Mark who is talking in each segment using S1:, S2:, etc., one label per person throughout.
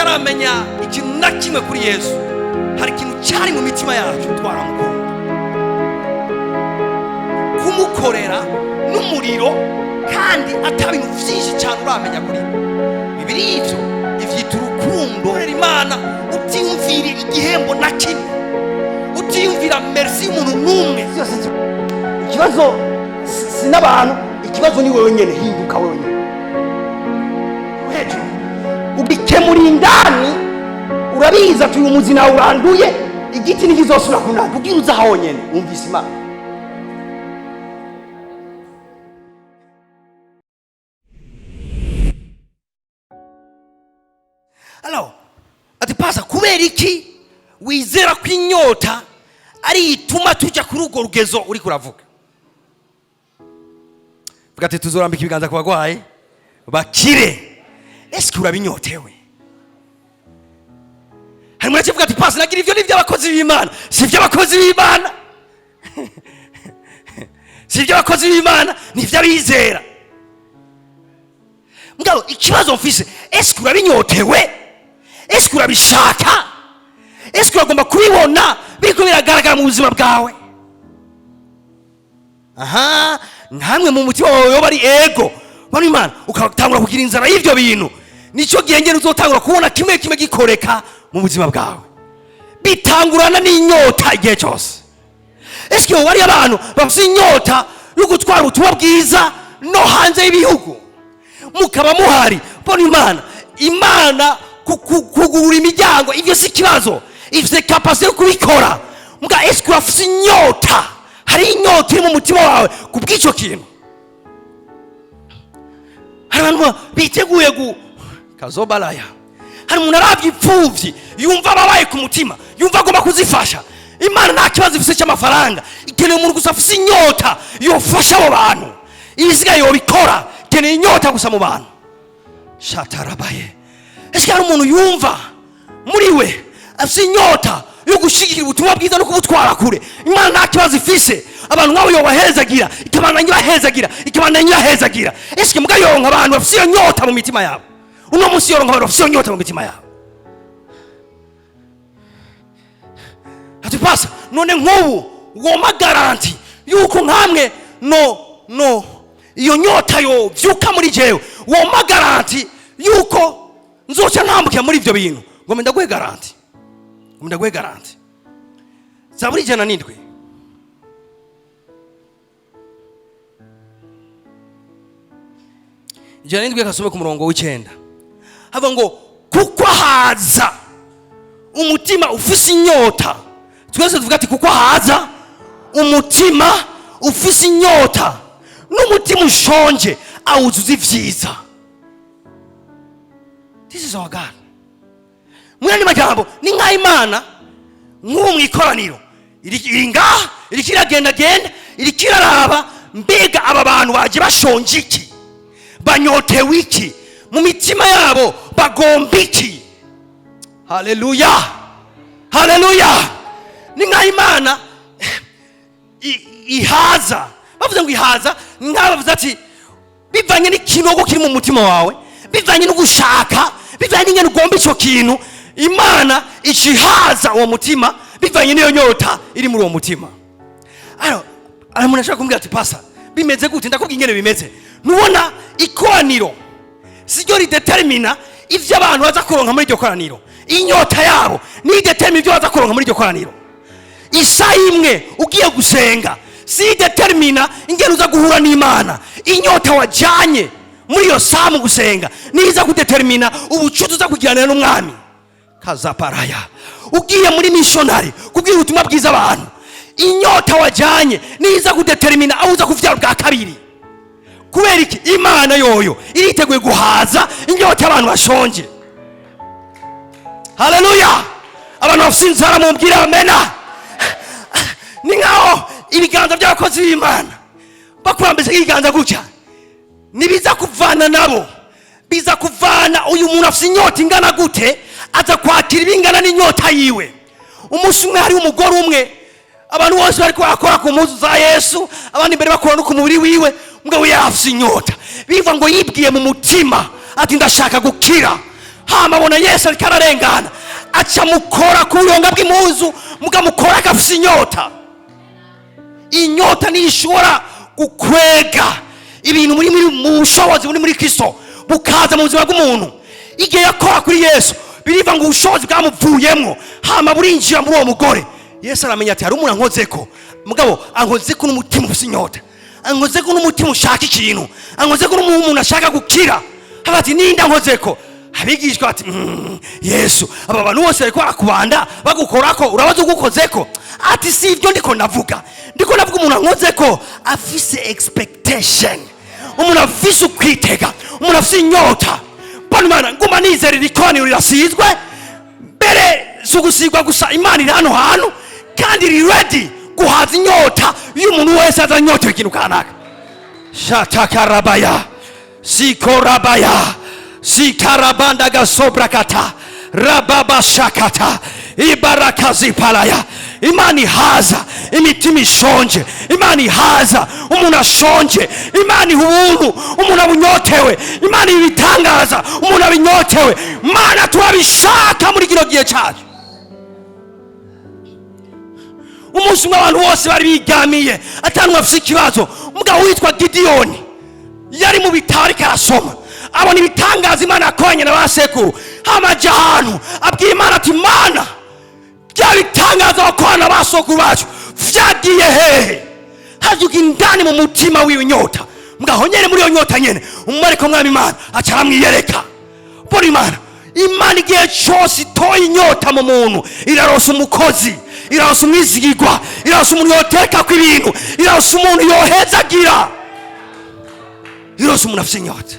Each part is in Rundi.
S1: Tutaramenya ikintu na kimwe kuri Yesu, hari ikintu cyari mu mitima yacu, twaramukunda. Kumukorera n'umuriro kandi ata bintu byinshi cyane uramenya kuri we. Bibiri ivyo ivyita urukundo. Korera Imana utiyumvira igihembo na kimwe, utiyumvira merci y'umuntu n'umwe.
S2: Byose ikibazo si n'abantu, ikibazo ni wewe nyene. Hinduka wewe nyene hejuru, ubikemura indani. Urabizi ati uyu muzi nawe uranduye, igiti ntikizosubira kunanda. Ubwira uza honyene wumvise Imana.
S1: Alors, ati: "Pasa, kubera iki wizera ko inyota ari ituma tujya kuri urwo rugezo uri kuravuga?" Vuga ati: "Tuzorambika ibiganza ku bagwayi bakire." Ese urabinyotewe? Hari umuntu akivuga ati: "Pasi, nagira ibyo ni iby'abakozi b'Imana." Si iby'abakozi b'Imana, si iby'abakozi b'Imana, ni iby'abizera. Mugabo ikibazo mfise: ese urabinyotewe? Ese urabishaka? Ese uragomba kubibona biriko biragaragara mu buzima bwawe? Aha nkamwe mu mutima wawe yoba ari ego bano Imana, ukatangura kugira inzara y'ivyo bintu, nicyo gihe ngene uzotangura kubona kimwe kimwe gikoreka mu buzima bwawe. Bitangurana n'inyota igihe cyose. Ese wowe ari abantu bafite inyota yo gutwara ubutumwa bwiza no hanze y'ibihugu, mukaba muhari? Mbona Imana kugurura imiryango, ibyo si ikibazo, ifite capacité yo kubikora. Mbwa ese urafite inyota? Hari inyota iri mu mutima wawe ku bw'icyo kintu? Hari abantu biteguye gu kazobalaya. Hari umuntu arabye imfubyi yumva ababaye ku mutima, yumva agomba kuzifasha. Imana nta kibazo ifite cy'amafaranga, ikeneye umuntu gusa afite inyota yofasha abo bantu. Ibisigaye yobikora, ikeneye inyota gusa mu bantu. Shatarabaye. Ese hari umuntu yumva muri we afite inyota yo gushyigikira ubutumwa bwiza no kubutwara kure? Imana nta kibazo ifise, abantu nk'abo yobahezagira, ikabandanya ibahezagira, ikabandanya ibahezagira. Ese mbwa yoronka abantu bafite iyo nyota mu mitima yabo? Uno munsi yoronka abantu bafite iyo nyota mu mitima yabo? Ati: "Pasa, none nk'ubu woma garantie yuko nkamwe no iyo nyota yo vyuka muri jewe, woma garantie yuko nzoca ntambukira muri ivyo bintu?" Ngo ndaguhe garantie, ngo ndaguhe garantie. Zaburi 107, 107, kasome ku murongo w'icenda. Hava ngo: "Kuko haza umutima ufise inyota." Twese tuvuga ati: "Kuko haza umutima ufise inyota n'umutima ushonje awuzuza ivyiza." This is our God. Mu yandi majambo, ni nk'aho Imana nk'ubu mu ikoraniro iri ngaha, iriko iragendagenda, iriko iraraba: mbega aba bantu baje bashonje iki? Banyotewe iki? Mu mitima yabo bagomba iki? Haleluya, haleluya! Ni nk'aho Imana ihaza. Bavuze ngo ihaza, ni nk'aho bavuze ati bivanye n'ikinogo kiri mu mutima wawe, bivanye no gushaka, bivanye n'ingene ugomba icyo kintu, Imana ikihaza uwo mutima bivanye n'iyo nyota iri muri uwo mutima. Alors, hari umuntu ashobora kumbwira ati: "Pasa, bimeze gute?" Ndakubwira ingene bimeze. Ntubona ikoraniro siryo ridetermina ivyo abantu baza kuronka muri iryo koraniro. Inyota yabo niyo idetermina ivyo baza kuronka muri iryo koraniro. Isaha imwe ugiye gusenga si determina ingene uza guhura n'Imana. Inyota wajyanye muri iyo saha mu gusenga niza kudetermina ubucuti uza kugiranira n'Umwami. Kazaparaya. Ugiye muri missionary kubwira ubutumwa bwiza abantu, inyota wajyanye niza kudetermina aho uza kuvyara bwa kabiri. Kubera iki? Imana yoyo iriteguye guhaza inyota y'abantu bashonje. Haleluya! Abantu bafite inzara mumbwire amena. Ni nkaho ibiganza by'abakozi b'Imana bakurambise ibiganza gutya, nibiza kuvana nabo, biza kuvana uyu muntu afite inyota ingana gute, aza kwakira ibingana n'inyota yiwe. Umunsi umwe hari umugore umwe, abantu bose bari barakora ku mpuzu za Yesu, abandi imbere bakora no ku mubiri wiwe, mugabo we afite inyota. Biva ngo yibwiye mu mutima ati: "Ndashaka gukira." Hama abona Yesu ariko ararengana, aca mukora ku buyonga bw'impuzu, mugamukora agafise inyota. Inyota ntishobora gukwega ibintu muri mu bushobozi buri muri Kristo bukaza mu buzima bw'umuntu. Igihe yakora kuri Yesu, biriva ngo ubushobozi bwamuvuyemwo, hama burinjira muri uwo mugore. Yesu aramenya ati: "Hari umuntu ankozeko, mugabo ankozeko n'umutima ufise inyota, ankozeko n'umutima ushaka ikintu, ankozeko n'umuntu ashaka gukira." Haba ati: "Ninde ankozeko?" Abigishwa bati: Yesu, aba bantu bose bariko barakubanda bagukorako, urabaza ugukozeko?" Ati: "Si ibyo ndiko ndavuga, ndiko ndavuga umuntu ankozeko afise expectation, umuntu afise ukwitega, umuntu afise inyota." Mbona Imana, nguma nizera iri koraniro rirasizwe. Mbere si ugusigwa gusa, Imana iri hano hantu kandi iri ready guhaza inyota iyo umuntu wese aza anyotewe ikintu kanaka. Shatakarabaya, sikorabaya, sikarabanda, gasobrakata, rababa, shakata, ibarakazipalaya. Imana ihaza imitima ishonje, Imana ihaza umuntu ashonje, Imana iha ubuntu umuntu abunyotewe, Imana iha ibitangaza umuntu abinyotewe. Mana, turabishaka muri kino gihe cyacu. Umunsi umwe abantu bose bari bigamiye, atanu bafise ikibazo. Umugabo witwa Gidiyoni yari mu bitaro, ariko arasoma, abona ibitangaza Imana yakoranye na ba sekuru. Hamaja ahantu, abwira Imana ati: "Mana, bya bitangaza wakorana na ba sokuru bacu vyagiye hehe?" Hazuka indani mu mutima wiwe inyota. Mgaho nyene muri iyo nyota nyene, umumarayika mwami Imana aca aramwiyereka. Bona Imana, Imana igihe cyose itoye inyota mu muntu, iraronsa umukozi, iraronsa umwizigirwa, iraronsa umuntu yotekako ibintu, iraronsa umuntu yohezagira, ironsa umuntu afise inyota.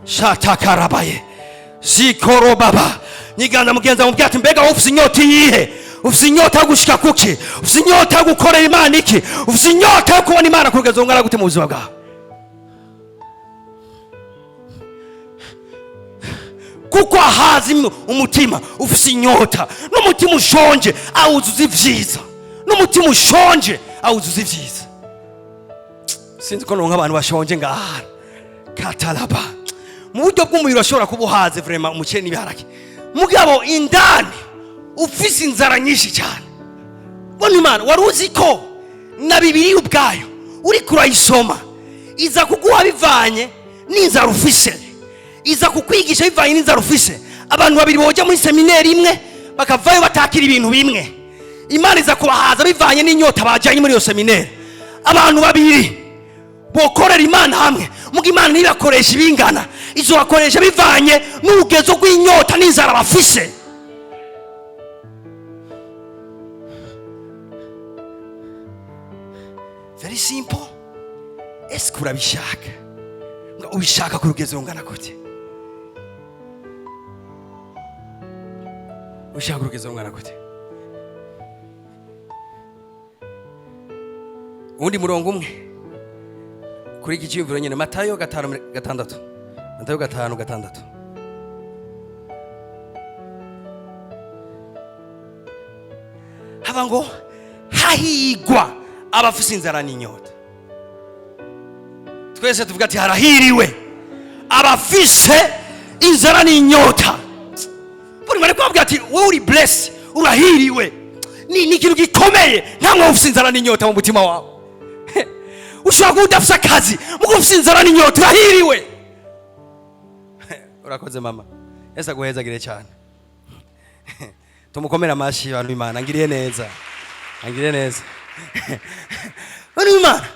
S1: Shatakarabaye, zikorobaba. Nyiganda mugenza mubwira ati: "Mbega wowe ufise inyota iyihe? Ufise inyota yo gushika kuki? Ufise inyota yo gukorera Imana iki? Ufise inyota yo kubona Imana ku rugezo rungana gute mu buzima bwawe?" Kuko ahaza umutima ufise inyota n'umutima ushonje, awuzuza ibyiza. N'umutima ushonje awuzuza ibyiza. Sinzi ko nonka abantu bashonje ngaha. Katalaba, mu buryo bw'umubiri bashobora kuba uhaze vraiment, umuceri n'ibiharage, mugabo indani ufise inzara nyinshi cyane. Bona Imana, wari uzi ko na Bibiliya ubwayo uriko urayisoma iza kuguha bivanye n'inzara ufise, iza kukwigisha bivanye n'inzara ufise? Abantu babiri boja muri seminari imwe, bakavayo batakira ibintu bimwe. Imana iza kubahaza bivanye n'inyota bajanye muri iyo seminari. Abantu babiri bokorera Imana hamwe, muga Imana ntibakoresha ibingana, izobakoresha bivanye n'urugezo rw'inyota n'inzara bafise. Very simple. Ese urabishaka? Nga ubishaka ku rugezo rungana gute? Ushaka urugezo rungana gute? Uwundi murongo umwe kuri iki cyiyumviro nyine, Matayo 5:6, Matayo 5:6. Haba ngo: "Hahigwa abafise inzara n'inyota." Twese tuvuga ati: "Harahiriwe abafise inzara n'inyota." Buri bari kubabwira ati: "Wowe uri blessed, urahiriwe." Ni ikintu gikomeye. Nta ufise inzara n'inyota mu mutima wawe. Ushobora kuba udafise akazi, mugo ufise inzara n'inyota, urahiriwe. Urakoze mama, Yesu aguhezagire cyane. Tumukomere amashyi, bantu b'Imana. Angiriye neza, angiriye neza, bantu b'Imana.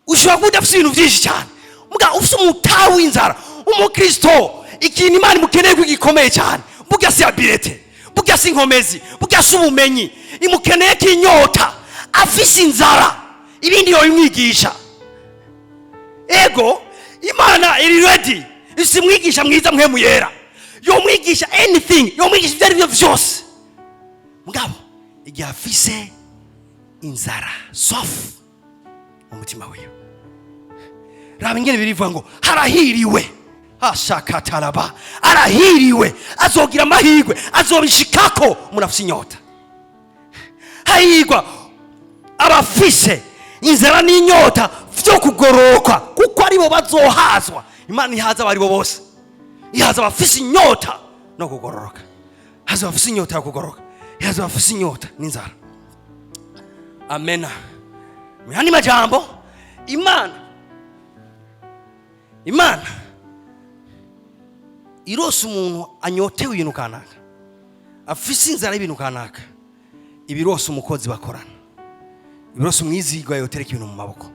S1: Ushobora kuba udafise ibintu byinshi cyane, muga ufise umutahe w'inzara. Umukristo, ikintu Imana imukeneye ko gikomeye cyane, burya si abilité, burya si inkomezi, burya si ubumenyi, imukeneye ko inyota. Afise inzara, ibindi yobimwigisha. Ego, Imana iri ready, isi mwigisha mwiza Mpwemu Yera, yomwigisha anything, yomwigisha ibyo ari byo byose. Mugabo igihe afise inzara sof mu mutima wiwe, raba ingene birivuga ngo: "Harahiriwe." Hashakataraba, arahiriwe, azogira amahirwe, azobishikako umuntu afise inyota. Hahirwa abafise inzara n'inyota vyo kugororoka, kuko aribo bazohazwa. Imana ihaza abaribo bose, ihaza abafise inyota. No kugororoka. Hazoba afise inyota yo kugororoka, hazoba afise inyota n'inzara. Amena. Mu yandi majambo, Imana irose umuntu anyotewe ibintu kanaka, afise inzara y'ibintu kanaka, ibirose umukozi bakorana, ibirose umwizigwa yotereka ibintu mu maboko,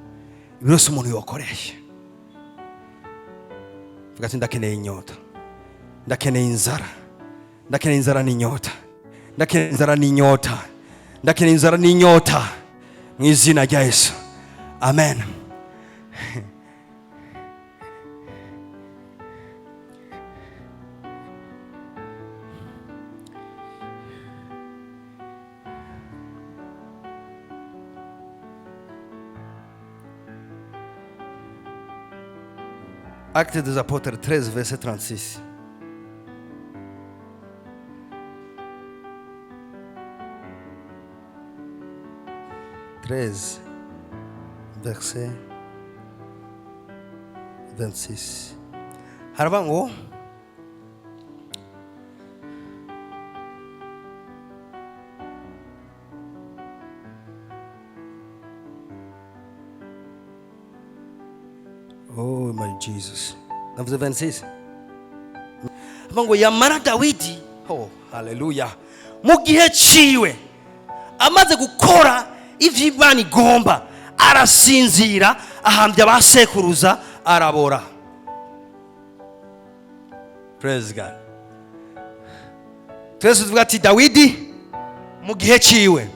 S1: ibirose umuntu yokoresha. Vuga ati: "Ndakeneye inyota, ndakeneye inzara, ndakeneye inzara n'inyota, ndakeneye inzara n'inyota, ndakeneye inzara n'inyota mu izina rya Yesu." Amen. Actes des Apôtres 13, verset 36. 13, verset 26. Haravuga ngo: Oh my Jesus. Navuze 26. Avuga ngo: "Yamara Dawidi," oh haleluya, "mu gihe ciwe amaze gukora ivyo Imana igomba, arasinzira, ahambya abasekuruza, arabora." Praise God. Twese tuvuga ati: "Dawidi mu gihe ciwe."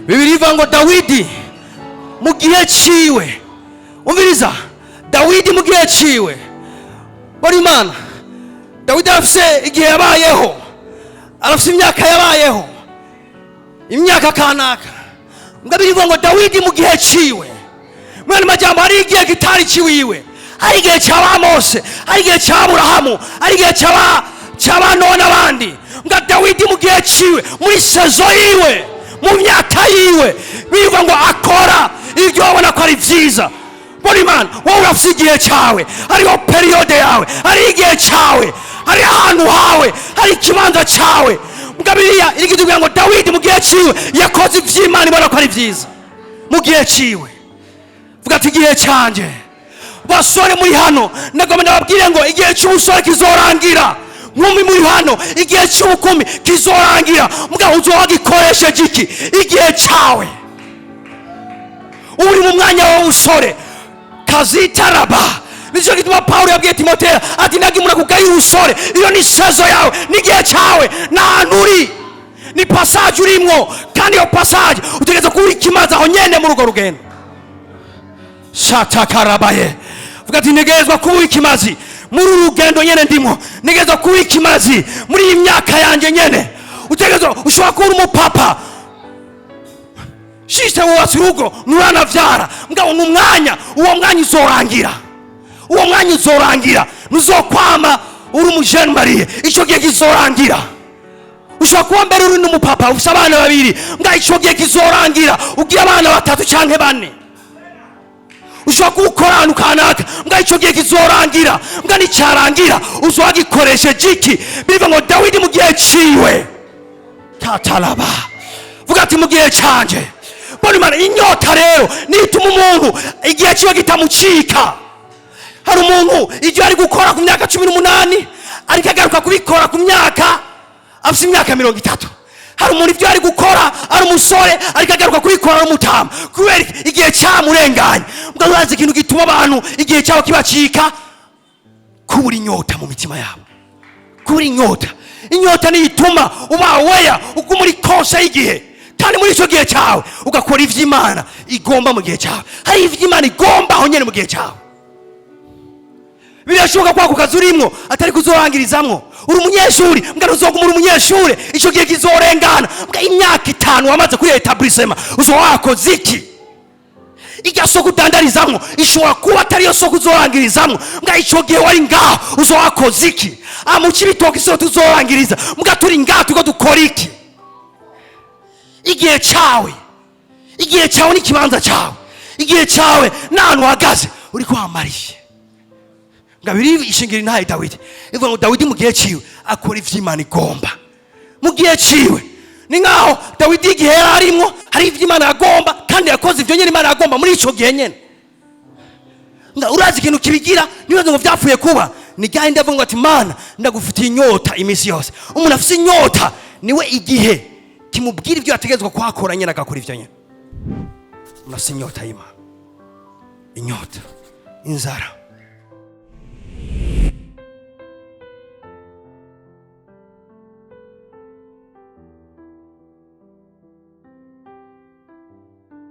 S1: Bibiri ivuga ngo Dawidi mu gihe ciwe. Umviriza, Dawidi mu gihe ciwe. Bari Imana, Dawidi arafise igihe yabayeho, arafise imyaka yabayeho, imyaka kanaka. Mbwa birivuga ngo Dawidi mu gihe ciwe. Mwene majambo, hari igihe kitari ciwiwe, hari igihe cyaba Mose, hari igihe cya Aburahamu, hari igihe cyaba Nowa n'abandi. Mbwa Dawidi mu gihe ciwe, muri saison yiwe, mu myaka yiwe, bivuga ngo akora ibyo wabona ko ari byiza. Mbona Imana, wowe urafise igihe cyawe, hariho période yawe, hari igihe cyawe, hari ahantu hawe, hari ikibanza cyawe. Mbwa biriya iri kitubwira ngo Dawidi mu gihe ciwe yakoze ivy'Imana ibona ko ari byiza mu gihe ciwe. Vuga ati: "Igihe cyanjye." Basore muri hano, ndagomba ndababwire ngo igihe cy'ubusore kizorangira. Nkumi muri hano, igihe cy'ubukumi kizorangira. Mbwa uzoba gikoresheje iki igihe cyawe? Uri mu mwanya w'ubusore kazitaraba. Nicyo gituma Pawulo yabwiye Timoteyo ati: "Nagimura kugaye ubusore." Iyo ni saison yawe, n'igihe cyawe, n'ahantu uri, ni passage urimwo, kandi iyo passage utegereza kuba uri ikimaze aho nyene muri urwo rugendo. Shatakarabaye. Vuga ati: "Ntegerezwa kuba ikimazi muri uru rugendo nyene ndimo, ntegerezwa kuba ikimazi muri iyi myaka yanjye nyene." Utegerezwa, ushobora kuba uri umupapa shise, wubatse urugo, nturanavyara. Mugabo ni umwanya, uwo mwanya uzorangira, uwo mwanya uzorangira. Ntuzokwama uri umujene marié, icyo gihe kizorangira. Ushobora kuba mbere uri n'umupapa ufite abana babiri, mbwa icyo gihe kizorangira ugira abana batatu canke bane. Ushobora kuba ukora ahantu kanaka, mbwa icyo gihe kizorangira. Mbwa nicyarangira, uzoba gikoresheje iki? Bivuga ngo Dawidi mu gihe ciwe tatalaba. Vuga ati: "Mu gihe canje." Mbona Imana, inyota rero nituma umuntu igihe ciwe kitamucika. Hari umuntu ibyo ari gukora ku myaka 18, ariko agaruka kubikora ku myaka afite imyaka 30. Hari umuntu ibyo ari gukora ari umusore, ariko agaruka kubikora ari umutama, kubera igihe cyamurenganye. Mbwa urazi ikintu gituma abantu igihe cyabo kibacika? Kubura inyota mu mitima yabo, kubura inyota. Inyota niyo ituma uba weya, uguma uri conscient y'igihe, kandi muri icyo gihe cyawe ugakora iby'Imana igomba mu gihe cyawe. Hari iby'Imana igomba aho nyine mu gihe cyawe. Birashoboka ko ako kazi urimwo atari kuzorangirizamwo. Uri umunyeshuri, mbwa ntuzoguma uri umunyeshuri, icyo gihe kizorengana. Mbwa imyaka 5 wamaze kuri établissement, uzoba wakoze iki? Irya soko udandarizamwo ishobora kuba atari yo soko uzorangirizamwo. Mbwa icyo gihe wari ngaho, uzoba wakoze iki? Mu Cibitoke isoko tuzorangiriza, mbwa turi ngaho turiko dukora iki? Igihe cyawe, igihe cyawe n'ikibanza cyawe, igihe cyawe n'ahantu uhagaze uri kwamariye. Ngo abiri ishingira intahe Dawidi, ivuga ngo Dawidi mu gihe ciwe akora ivy'Imana igomba. Mu gihe ciwe ni nkaho Dawidi igihe yari arimwo hari ivy'Imana yagomba, kandi yakoze ivyo nyene Imana yagomba muri ico gihe nyene. Nga urazi ikintu kibigira, nibaza ngo vyapfuye kuba ni ryahindi avuga ngo ati: "Mana, ndagufitiye inyota iminsi yose." Umuntu afise inyota niwe igihe kimubwira ibyo yategerezwa kuhakora nyene, agakora ivyo nyene. Umuntu afise inyota y'Imana, inyota, inzara.